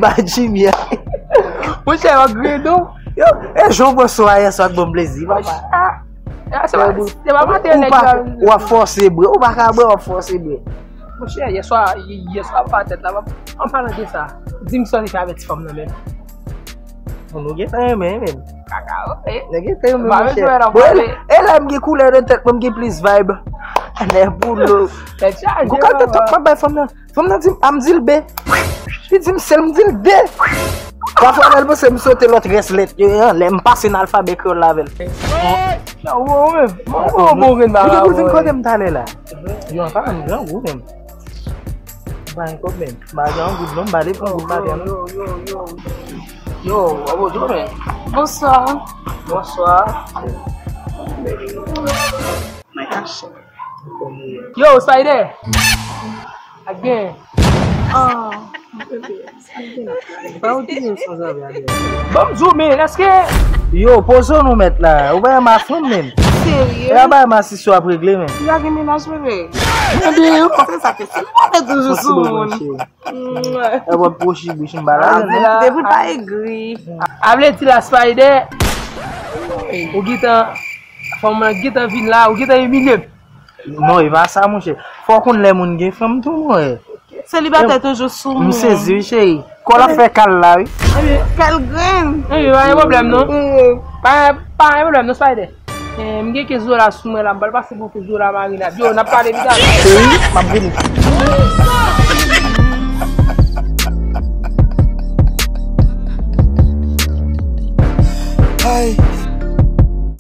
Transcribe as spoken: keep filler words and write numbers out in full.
Ba Jimmy a. Monchè, w ap griyen tou? Yo, e jan w pran swa yè swa k ban m plezi, papa. Yè swa, se pa maten nèg yo. Ou pa, w ap fòse bre, ou pa ka bre, w ap fòse bre. Monchè, yè swa, yè swa pa tèt la, an palan de sa, di m sa w te fè avèk ti fanm nan menm. Bon, nou gentan renmen, menm. Kaka, ok. Nou gentan renmen, monchè. Bon, e lè m gen koulè nan tèt mwen, m gen plis vibe. Lè boulou. Tèt chaje. Gon kalite tòk m ap bay fanm nan. Fanm nan di m, a m di l B. Li di m sèl, m di l D. Pafwa, lè l panse m sote lòt rès lèt yo, lè m pase nan alfabè kreyòl la avè l. Ou menm, ou bon grenn bagay. Ou te pou vin kote m talè la. Yo, an palan m grangou menm. M pa gen kòb menm. M pa gen yon goud non, m pa vle pran goud pa tè non. Yo, yo, yo, yo. Yo, w ap bonjou menm. Bonswa. Bonswa. Yo, Spider. Ak gen. Oh, bebe. Ba ou di men san zave a dèyè. Ban m di w, men, èske. Yo, poze w non mèt la. Ou pa renmen fanm, men. Serye? E a bay masisi w ap regle, men. Li pa gen mennaj, bebe. Bebe, yo. Se sa ke se. Li pa toujou sou moun. E w ap pwoche bouch m ba la. Depi pa egri. A vle di la, Spider. Ou gentan, fanm nan gentan vin la, ou gentan imilye m. Non, e pa sa, monchè. Fò w konn lè moun gen fanm tou, mwen. Selibatè toujou sou moun. M sezi, wi, cheri. Kò l ap fè kal la, wi. Kal grenn. Ebyen, pa gen pwoblèm, non. Pa, pa gen pwoblèm, non, Spider. Eh, m gen kenz dola sou mwen la, m pral pase pou kenz dola marinad. Yo, n ap pale pita. Cheri, m ap vini.